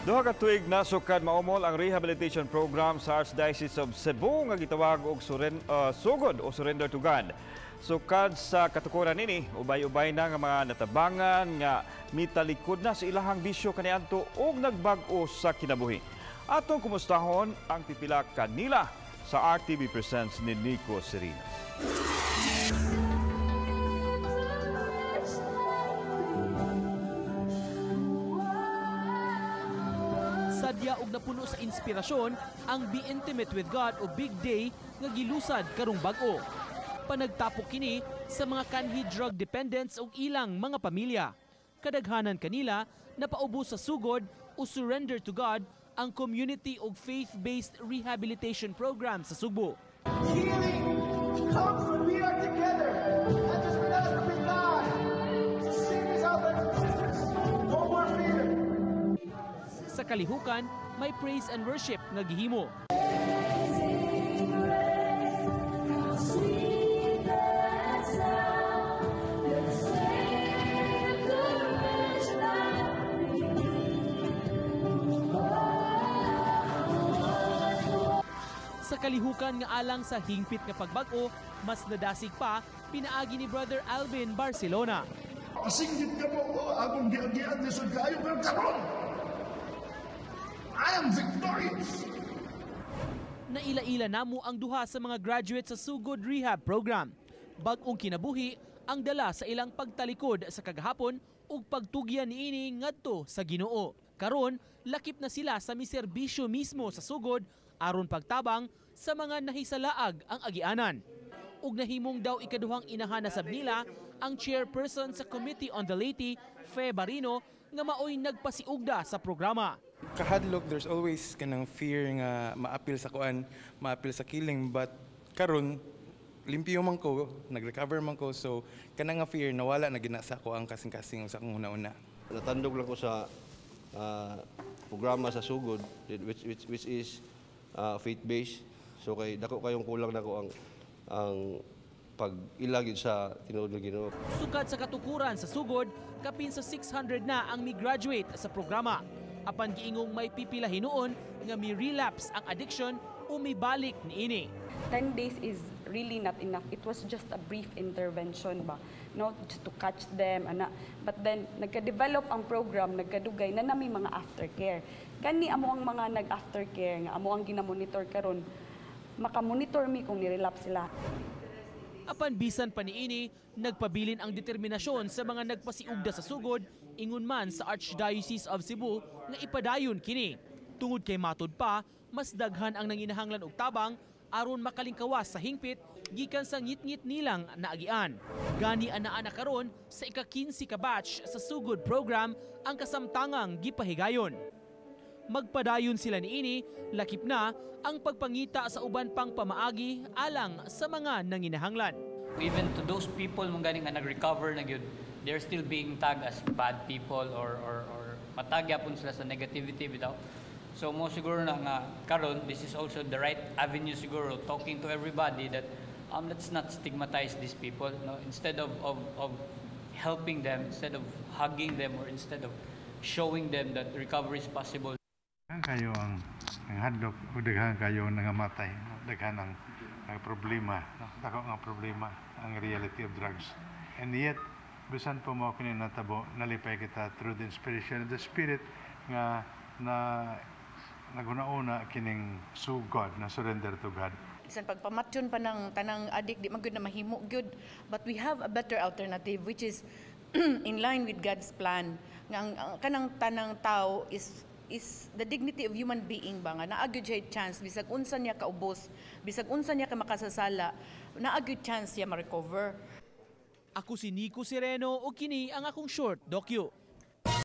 2 ka tuig nasukad maumol ang rehabilitation program sa Archdiocese of Cebu nga gitawag og Sugod o Surrender to God. Sukad sa katukuran nini, ubay-ubay na nga mga natabangan nga mitalikod na sa ilahang bisyo kaniadto og nagbag-o sa kinabuhi. Atong kumustahon ang pipila kanila sa RTV Presents ni Nico Serena. Sadya og napuno sa inspirasyon ang Be Intimate with God o Big Day nga gilusad karong bag-o. Panagtapok kini sa mga kanhi drug dependents ug ilang mga pamilya. Kadaghanan kanila napaubos sa Sugod o Surrender to God, ang community ug faith-based rehabilitation program sa Sugbo. Healing comes when we are together, not just with us, but with God. So sing this out, brothers and sisters. No more fear. Sa kalihukan, may praise and worship nga gihimo. Sa kalihukan nga alang sa hingpit nga pagbag-o, mas nadasig pa pinaagi ni Brother Alvin Barcelona. Kasinggit ka mo, oh, akong giagian ni Sud kaayo, pero karon I am victorious. Naila-ila namo ang duha sa mga graduate sa Sugod Rehab Program. Bag-ong kinabuhi ang dala sa ilang pagtalikod sa kagahapon ug pagtugyan niini ngadto sa Ginoo. Karon, lakip na sila sa miserbisyo mismo sa Sugod aron pagtabang sa mga nahisalaag ang agianan. Ug nahimong daw ikaduhang inahan na sab nila ang chairperson sa Committee on the Laity, Fe Barino, nga maoy nagpasiugda sa programa. Kahadlok, there's always kanang fear nga maapil sa kuan, maapil sa killing, but karon limpyo man ko, nag-recover man ko, so kanang nga fear nawala na gina sa ako ang kasing-kasing sa akong una-una. Natandog lang ko sa programa sa Sugod, which is faith-based. So kay dako kayong kulang nako ang pag-ilagid sa tinuod ng Ginoo. Sukad sa katukuran sa Sugod, kapin sa 600 na ang mi-graduate sa programa. Apan giingong may pipila hinuon nga mi-relapse ang addiction o mibalik niini. 10 days is really not enough. It was just a brief intervention ba, no, just to catch them ana. But then nagka-develop ang program, nagkadugay na nami mga aftercare. Kani amo ang mga nag-aftercare nga amo ang ginamonitor karon. Makamonitor mi kung ni-relapse sila. Apan bisan pa niini, nagpabilin ang determinasyon sa mga nagpasiugda sa Sugod, ingon man sa Archdiocese of Cebu nga ipadayon kini. Tungod kay matud pa, mas daghan ang nanginahanglan og tabang aron makalingkawas sa hingpit gikan sa ngitngit nilang naagian. Gani anaa na karon sa ika-15 ka batch sa Sugod program ang kasamtangang gipahigayon. Magpadayon sila niini, lakip na ang pagpangita sa uban pang pamaagi alang sa mga nanginahanglan. Even to those people mong ganing nga nag-recover na gyud, they're still being tagged as bad people or matag gyapon sila sa negativity bitaw. So mo siguro na nga karon this is also the right avenue siguro, talking to everybody that let's not stigmatize these people, no? Instead of helping them, instead of hugging them, or instead of showing them that recovery is possible. Daghan kayo ang hadlok o daghan kayo nangamatay, daghan ang problema, no? Dako nga problema ang reality of drugs. And yet, bisan po mo kini natabo, nalipay kita through the inspiration of the Spirit nga na naguna-una kining Sugod na Surrender to God. Bisan pagpamatyon pa ng tanang addict, di man gyud na mahimo gyud, but we have a better alternative which is in line with God's plan nga ang kanang tanang tao is the dignity of human being ba, nga naa gyud siya chance bisag unsa niya kaubos, bisag unsa niya ka makasasala, naa gyud chance siya ma-recover. Ako si Nico Sereno ug kini ang akong short docu.